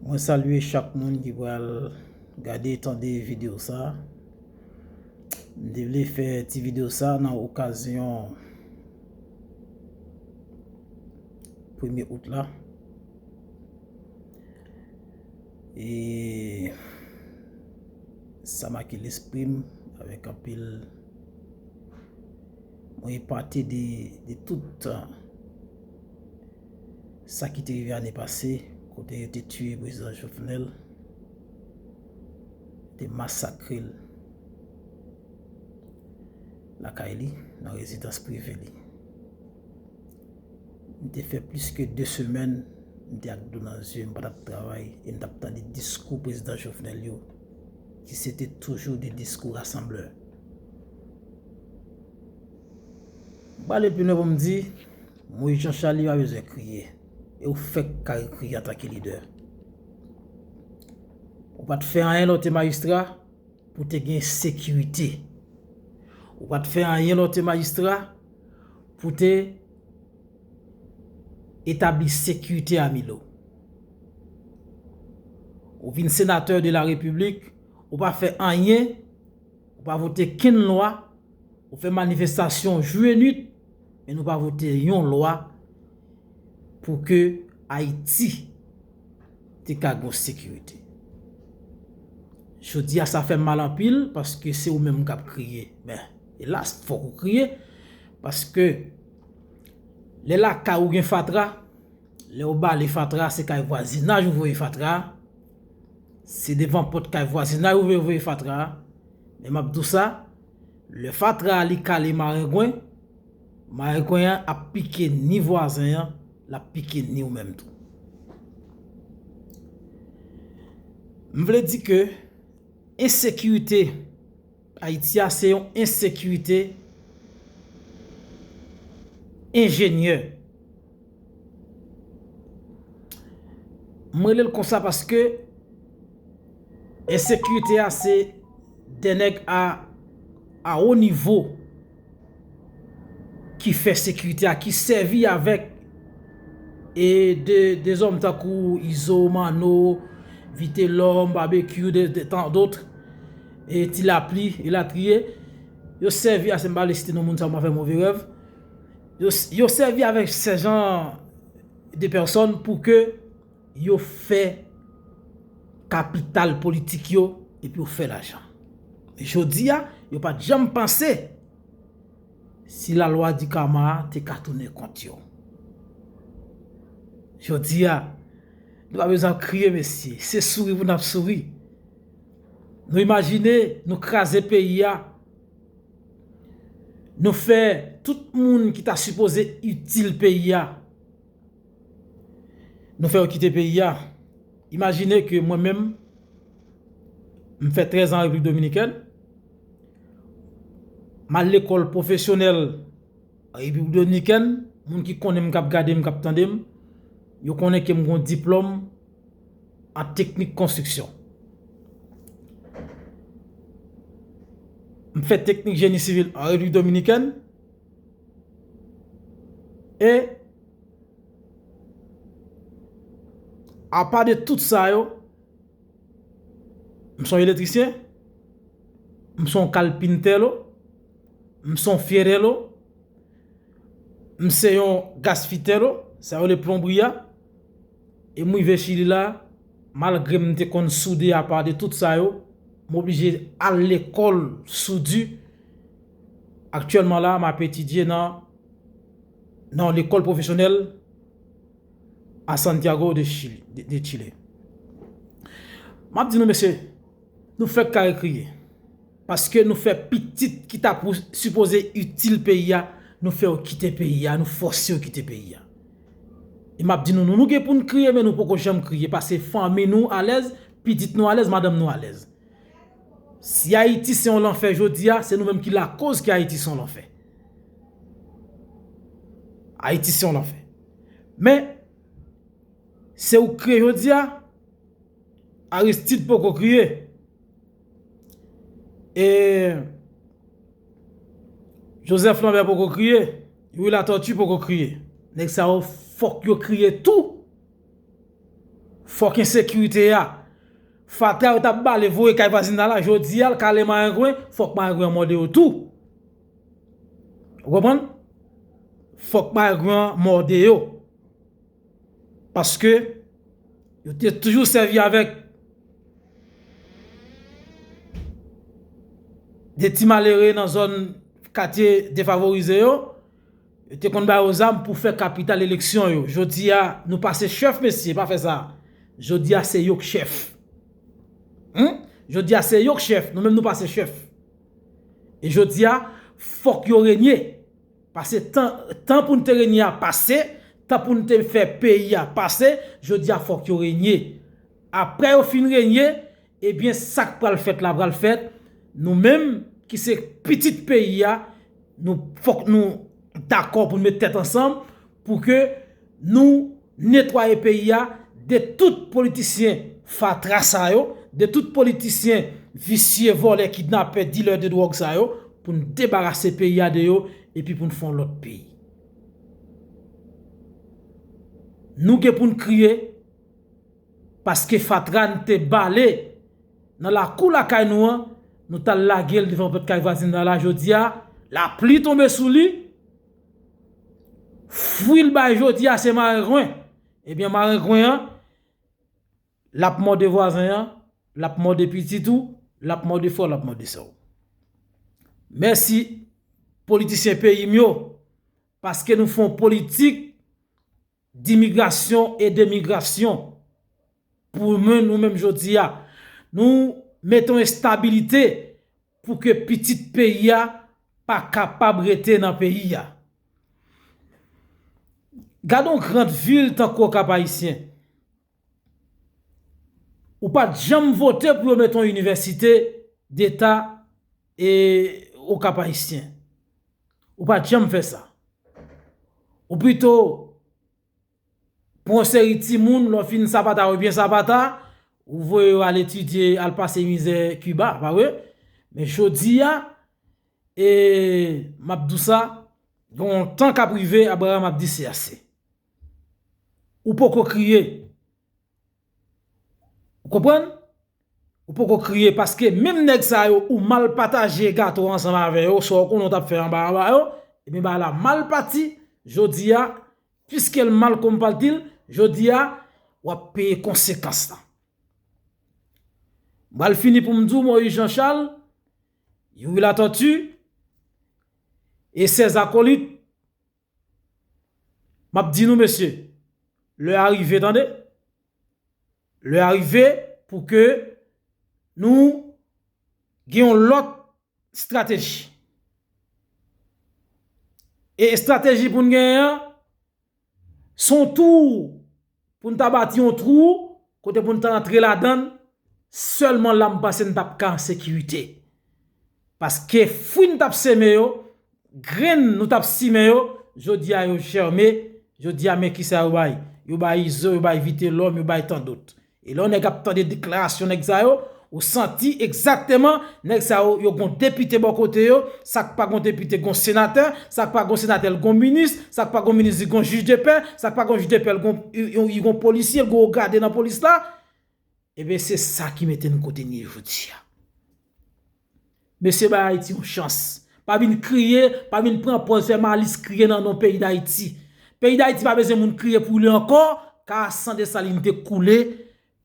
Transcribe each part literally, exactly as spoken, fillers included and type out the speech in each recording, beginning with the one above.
Mwen salye chak moun ki pral gade, tande videyo sa. M te vle fè ti videyo sa nan okazyon premye out la. E sa make lespri m avèk anpil, mwen epate de, de tout, euh, sa ki te rive ane pase, kote yo te tiye prezidan Jovenel, te masakre l lakay li, nan rezidans prive li. M te fè plis ke de semèn, m te ak dlo nan zye, m pa t ap travay, e m t ap tande diskou prezidan Jovenel yo, ki se te toujou de diskou rasanblè. M prale pi lwen pou m di, Moïse Jean Charles li pa bezwen kriye. E ou fèk kare kriye antanke lidè. Ou pa t fè anyen lè w te majistra pou te gen sekirite. Ou pa t fè anyen lè w te majistra pou te etabli sekirite a Milo. Ou vin senatè de la Repiblik, ou pa fè anyen, ou pa vote kenn lwa, ou fè manifestasyon jou e nwit, men nou pa vote yon lwa pou ke Ayiti te ka gen sekirite. Jodi a, sa fè m mal anpil, paske se ou menm k ap kriye. Men, elas, fòk ou kriye, paske lè lakay ou gen fatra, lè ou bale fatra, se kay vwazinaj ou voye fatra, se devan pòt kay vwazinaj ou voye, voye fatra. Men m ap di w sa, lè fatra a li kale marengwen, marengwen an ap pike ni vwazen an, l ap pike ni ou menm tou. M vle di ke ensekirite Ayiti a se yon ensekirite enjenyè. M rele l konsa paske ensekirite a se de nèg a, a wo nivo ki fè sekirite a, ki sèvi avèk e de, de zòm tankou Izo, Mano, Vitelòm, Babekyou, de, de, tant d'autres, e Ti Lapli, elatriye. Yo sèvi a, se m pa vle site non moun sa pou m pa fè move rèv. Yo, yo sèvi avèk se jan de pèsòn pou ke yo fè kapital politik yo, epi yo fè lajan. Jodi a, yo pa t janm panse si lalwa di kama a te ka tounen kont yo. Jodi a, nou pa bezwen ap kriye, mesye. Se souri pou n ap souri. Nou imajine, nou kraze peyi a. Nou fè tout moun ki ta sipoze itil peyi a, nou fè yo kite peyi a. Imajine ke mwen menm, m fè trèz an Repiblik Dominikèn, m al lekòl pwofesyonèl an Repiblik Dominikèn, moun ki konnen m, k ap gade m, k ap tande m, yo konnen ke m gen yon diplòm an teknik konstriksyon. M fè teknik jeni sivil an Repiblik Dominikèn. E apa de tout sa yo, m se yon elektrisyen, m se yon kalpintèlo, m se yon fyerèlo, m se yon gasfitèlo, sa yo rele plonbri a. E m rive Chili la, malgre m te konn soude apa de tout sa yo, m oblije al lekòl soudi. Aktyèlman la, m ap etidye nan, nan yon lekòl pwofesyonèl a Santiago de Chili, de, de Chile. M ap di nou, mesye, nou fèk kare kriye. Paske nou fè pitit ki ta pou sipoze itil peyi a, nou fè yo kite peyi a, nou fòse yo kite peyi a. E m ap di nou, nou, nou gen pou n kriye, men nou poko janm kriye, paske fanmi nou alèz, pitit nou alèz, madanm nou alèz. Si Ayiti se yon lanfè jodi a, se nou menm ki lakòz ke Ayiti se yon lanfè. Ayiti se yon lanfè. Men, se ou kriye jodi a, Aristide poko kriye. E Joseph Lambert poko kriye. Youri Latortue poko kriye. Nèg sa yo, fòk yo kriye tou. Fòk ensekirite a. Fatra yo t ap bale voye kay vwazinay la, jodi a l kale marengwen, fòk marengwen an mòde yo tou. Ou konprann? Fòk marengwen an mòde yo. Paske yo te toujou sèvi avèk de ti malere nan zòn katye defavorize yo. Yo te konn ba yo zam pou fè kapital eleksyon yo. Jodi a, nou pase chèf, mesye, pa fè sa. Jodi a, se yo k chèf. Humm? Jodi a, se yo k chèf. Nou menm, nou pase chèf. E jodi a, fòk yo renye. Paske tan, tan pou n te renye a pase, tan pou n te fè peyi a pase, jodi a, fòk yo renye. Apre yo fin renye, ebyen, sa k pral fèt la pral fèt. Nou menm ki se pitit peyi a, nou fòk nou dakò pou n met tèt ansanm pou ke nou netwaye peyi a de tout politisyen fatra sa yo, de tout politisyen visye, vòlè, kidnapè, dilè de dwòg sa yo, pou n debarase peyi a de yo, epi pou n fè yon lòt peyi. Nou gen pou n kriye, paske fatra n te bale nan lakou lakay nou an, nou t al lage l devan pòt kay vwazinay la, jodi a, lapli tonbe sou li, fwi l bay jodi a se marengwen. Ebyen, marengwen an, l ap mòde vwazen an, l ap mòde pitit ou, l ap mòde frè w, l ap mòde sè w. Mèsi, politisyen peyi m yo, paske nou fè yon politik dimigrasyon e demigrasyon. Pou mwen, nou menm jodi a, nou mete yon estabilite pou ke pitit peyi a pa kapab rete nan peyi a. Gade yon gran vil tankou Okap Ayisyen. Ou pa t janm vote pou yo mete yon inivèsite deta e Okap Ayisyen. Ou pa t janm fè sa. Ou pito pran yon seri timoun, lè w fin Sapata, ou byen Sapata, ou voye yo al etidye, al pase mizè Kiba, pa vre? Men jodi a, e m ap di w sa, gen yon tan k ap rive, Abraham ap di se ase. Ou poko kriye. Ou konprann? Ou poko kriye, paske menm nèg sa yo ou mal pataje gato ansanm avè yo, sa w konnen w t ap fè anba anba yo, ebyen bagay la mal pati, jodi a, piske l mal konpati l, jodi a, w ap peye konsekans lan. M pral fini pou m di w Moïse Jean Charles, Youri Latortue e sèz akolit, m ap di nou, mesye, lè a rive, tande. Lè a rive pou ke nou gen yon lòt estrateji. E estrateji pou n genyen an, se yon twou pou n ta bati yon twou kote pou n ta antre ladan l, sèlman la m panse n t ap ka an sekirite. Paske fwi n t ap seme yo, grenn nou t ap simen yo, jodi a yo jèmen, jodi a men kisa yo bay. Yo bay Izo, yo bay Vitelòm, yo bay tandòt. E lè yon nèg ap tande deklarasyon nèg sa yo, ou santi egzakteman nèg sa yo, yo gon depite bò kote yo, sa k pa gon depite gon senatè, sa k pa gon senatè l gon minis, sa k pa gon minis li gon jij de pè, sa k pa gon jij de pè l gon, li gon polisye, l gon wo grade nan polis la. Ebyen, se sa ki mete n kote n ye jodi a. Mesye, bay Ayiti yon chans. Pa vin kriye, pa vin pran pòz fè malis kriye nan non peyi Dayiti. Peyi Dayiti pa bezwen moun kriye pou li ankò, ka san Desalin te koule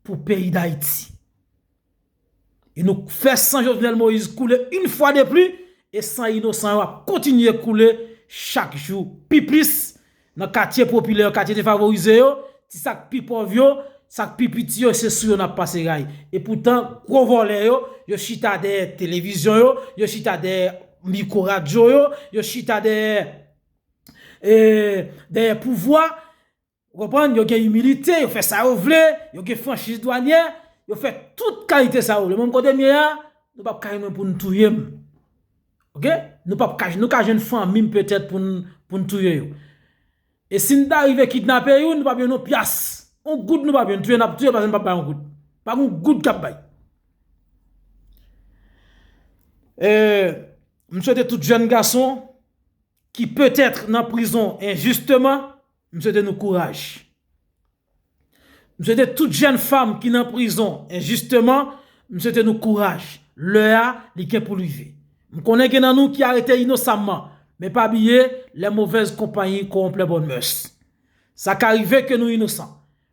pou peyi Dayiti. E nou fè san Jovenel Moïse koule yon fwa de pli, e san inosan yo ap kontinye koule chak jou pi plis nan katye popilè yo, katye defavorize yo, ti sa k pi pòv yo, sa k pi piti yo, se sou yo n ap pase ray. E poutan, gwo vòlè yo, yo chita dèyè televizyon yo, yo chita dèyè mikwo radyo yo, yo chita dèyè, e, dèyè pouvwa. Ou konprann? Yo gen imilite, yo fè sa yo vle, yo gen franchiz dwanyè, yo fè tout kalite sa yo vle. Menm kote m ye a, nou p ap ka jwenn mwen pou n touye m. Oke? Nou p ap ka, nou ka jwenn fanmi m petèt pou n, pou n touye yo. E si n ta rive kidnape youn, nou p ap jwenn yon pyas. Yon goud nou p ap jwenn. Touye n ap touye, paske n p ap bay yon goud. Pa gen yon goud k ap bay. E, m swete tout jèn gason ki petèt nan prizon enjisteman, m swete nou kouraj. M swete tout jèn fanm ki nan prizon enjisteman, m swete nou kouraj. Lè a, li gen pou l rive. M konnen gen nan nou ki arete inosanman, men pa bliye, les mauvaises compagnies corrompent les bonnes mœurs. Sa ka rive ke nou inosan.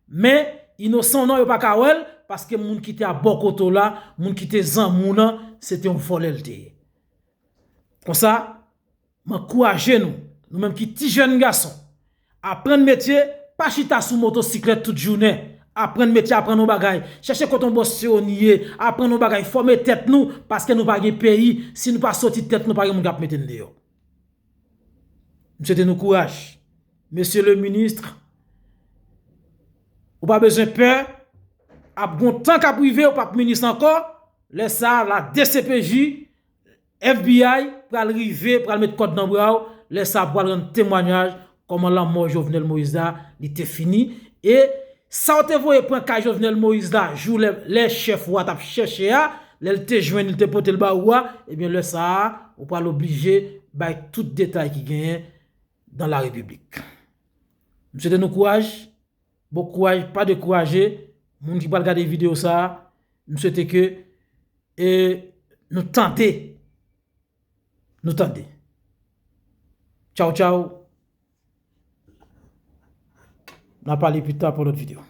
Men, inosan w nan, yo pa ka wè l, paske moun ki te abò kote w la, moun ki te zanmi w lan, se te yon vòlè l te ye. Konsa, m ankouraje nou, nou menm ki ti jèn gason, aprann metye, pa chita sou motosiklèt tout jounen. Aprann metye, aprann yon bagay. Chèche kote yon bòs se yo ni ye. Aprann yon bagay, fòme tèt nou, paske nou pa gen peyi. Si nou pa soti tèt nou, pa gen moun k ap mete n deyò. M swete nou kouraj. Mesye le ministre, ou pa bezwen pè, ap gon tan k ap rive, ou p ap minis ankò, lè sa a, la D C P J, F B I pral rive, pral met kòd nan bra w, lè sa a pral rann temwanyaj kòman lanmò Jovenel Moïse la, li te fini. E sa w te voye pran kay Jovenel Moïse la, jou lè, lè chèf ou a t ap chèche a, lè l te jwenn li, te pote l ba ou a, ebyen lè sa a, ou pral oblije bay tout detay ki genyen dans la République. M swete nou kouraj, bon kouraj, pa dekouraje. Moun ki pral gade videyo sa a, m swete ke, e, nou tande. Nou tande. Tchaw, tchaw. N a pale pita pou lòt videyo.